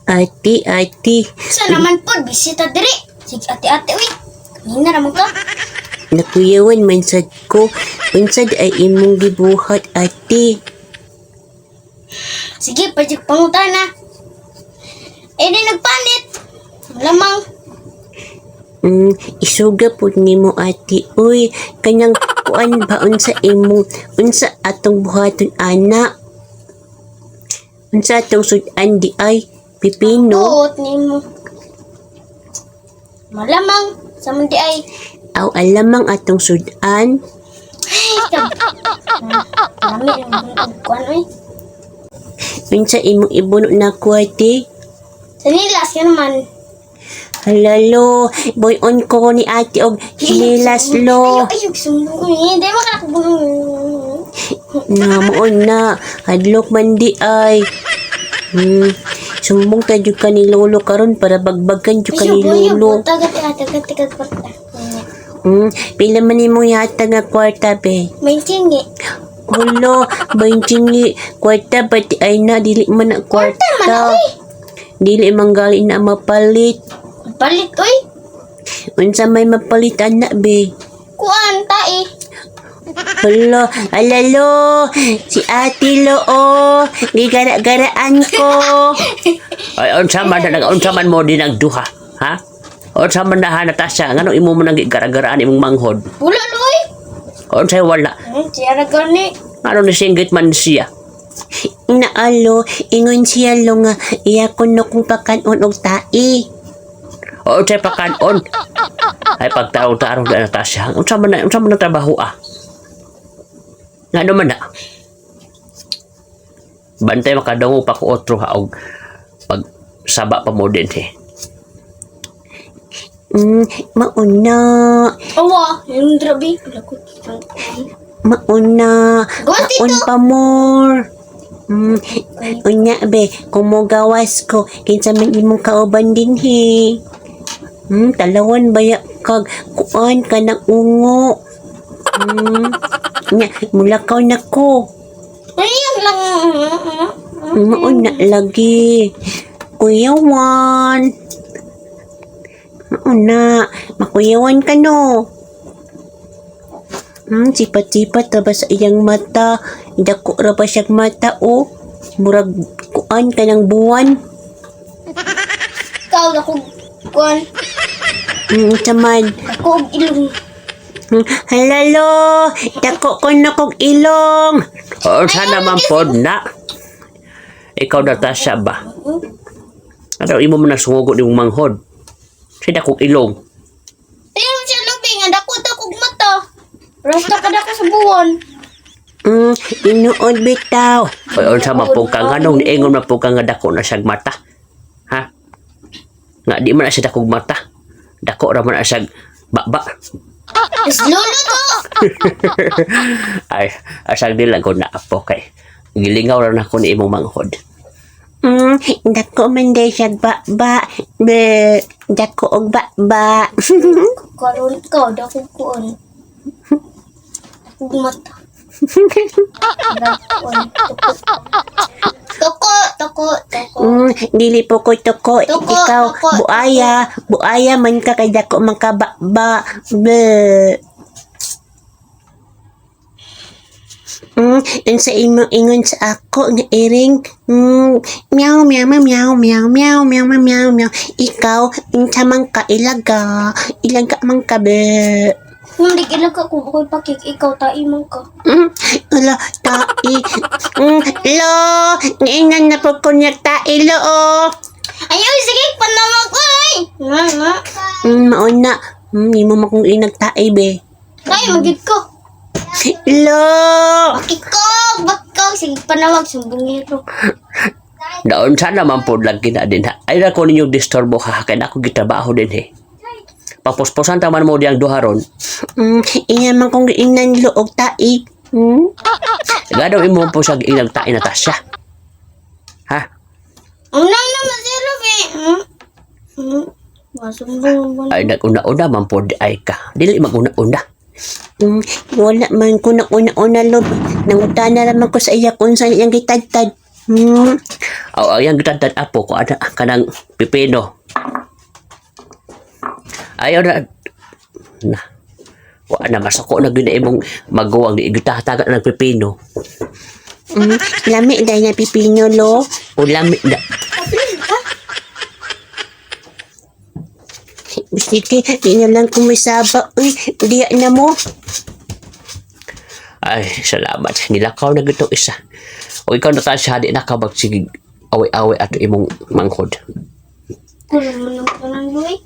Ate, ate, Sa naman po, bisita diri. Sige, ate, ate, uy. Kanina naman ka. Nakuyawan man sad ko. Unsad ay imong gibuhat, ate? Sige, pajik pangutana. Eh, di nagpanit. Lamang. Isuga pud nimo, ate. Uy, kanang kuan ba, unsa imong unsa atong buhaton ana? Unsa atong sud-an di ay pipino? Buot nimo. Malamang. Sa man di ay. Aw, alamang atong sud-an. Ay, kab. Lami ang buong kuan, uy. Unsa imong ibuno na ko, ate? Sa nilas ka naman. Halalo, boy on ko ni ate og sinilas lo. Ay, ay, sumbong. Hindi mo ka nakabulong. Na mo na, hadlok man di ay. Sumbong ta jud ka ni lolo karon para bagbagan jud ka ni lolo. Tagat, tagat, tagat, kwarta. Pila man nimo yata nga kwarta, be? May tingi. Hulo, 20 kwarta ba di ay na, dili man na Kwarta man, kwarta. uy. Dili man gali na mapalit. Palit, uy. Unsa may mapalit ana, be? Kuan, tae. Hulo, alalo, si Ate Lo, oh, gigara-garaan ko. Ay, unsa man na unsa man mo din nagduha, ha? Unsa man na ha, Natasha, ngano imo mo nang gigaragaraan imong manghod? Wala, uy. Unsa wala? Siyara gani. Ngano ni singgit man siya? Naalo, ingon siya lo nga, iya ko no kung pakanon og tai. O unsay pakanon? Ay, pagtarong-tarong na, Natasha. Unsa man na trabaho ah? Ngano man na? Bantay makadungog pa ko otro ha og pag saba pa mo din eh. Mauna, Awa, yung drabi. Lagot. Mauna, Gawas dito. maun pa more. Unya be, kung mo gawas ko, kinsa man imong kauban dinhi. Talawan baya kag kuan ka ng ungo. Nya, mulakaw na ko. Ayun lang. Mauna lagi. Kuyawan. Mauna, makuyawan ka no. Sipat-sipat ra ba sa iyang mata? Dako ra ba siyang mata o? Murag kuan ka ng buwan. Ikaw, dako. Kuan. Taman. Dako og ilong. Halalo, dako ko na kog ilong. O unsa naman pod na? Ikaw, Natasha ba? Ano imo man nagsungugo nimong manghod? Sa dakong ilong. Ayun siya lubi nga dako dako og mata. Rasta ka dako sa buwan. Tinuod bitaw. O unsa man po ka, nganong niingon man po ka nga dako na siyag mata? Ha? Nga di man na siya dakong mata. Dako ra man na siyag baba. Is lolo to. Ay, asag di lang ko na apo kay gilingaw ra na ko ni imong manghod. Dako man day siya ba. Be, dako og ba. Karon ka dako kuan. Dako og mata. Dako. Toko, toko, toko. Dili po ko toko. Toko, Ikaw, toko, buaya. Buaya man ka kay dako man ka ba. Be. Unsa imong ingon sa ako nga iring? Meow meow meow meow meow meow meow meow meow meow. Ikaw, unsa man ka, ilaga? Ilaga man ka, be. Hindi ilaga ko ako'y pakik, ikaw tai man ka. Ala, tai. Lo, niinan na po ko niya tai, lo, oh. Ayaw, sige, panamag, oy! Nga, nga. Mauna. Imo makong inagtae, be. Ay, magid ko. Lo! Bakikog, bakikog. Sige, panawag, sumbongero. Daon sa naman po lagi na din ha. Ay ra ko ninyo disturbo ha kay nako gitrabaho din he. Paposposan taman mo diyang duha ron. Iya man kong giingnan lo og tai. Gadaw imo po siya inag tain, Natasha. Ha? Unang naman si Ruby. Masumbong mo. Ay, naguna-una man po di ay ka. Dili maguna-una. Wala man ko na una-una lo. Nangutana naman ko sa iya kung saan iyang gitadtad. Aw, ayang gitadtad apo ko ana kanang pipino. Ayaw na na. Wa na masako na gyud na imong maguwang di gitatagan ng pipino. Lami dahil na pipino, lo. O lami na. Sige, di na lang kumisaba. Uy, diya na mo. Ay, salamat. Nilakaw na gito isa. O ikaw na siya, di na ka magsige away-away ato imong manghod. Kulo mo nang tanan, Loy.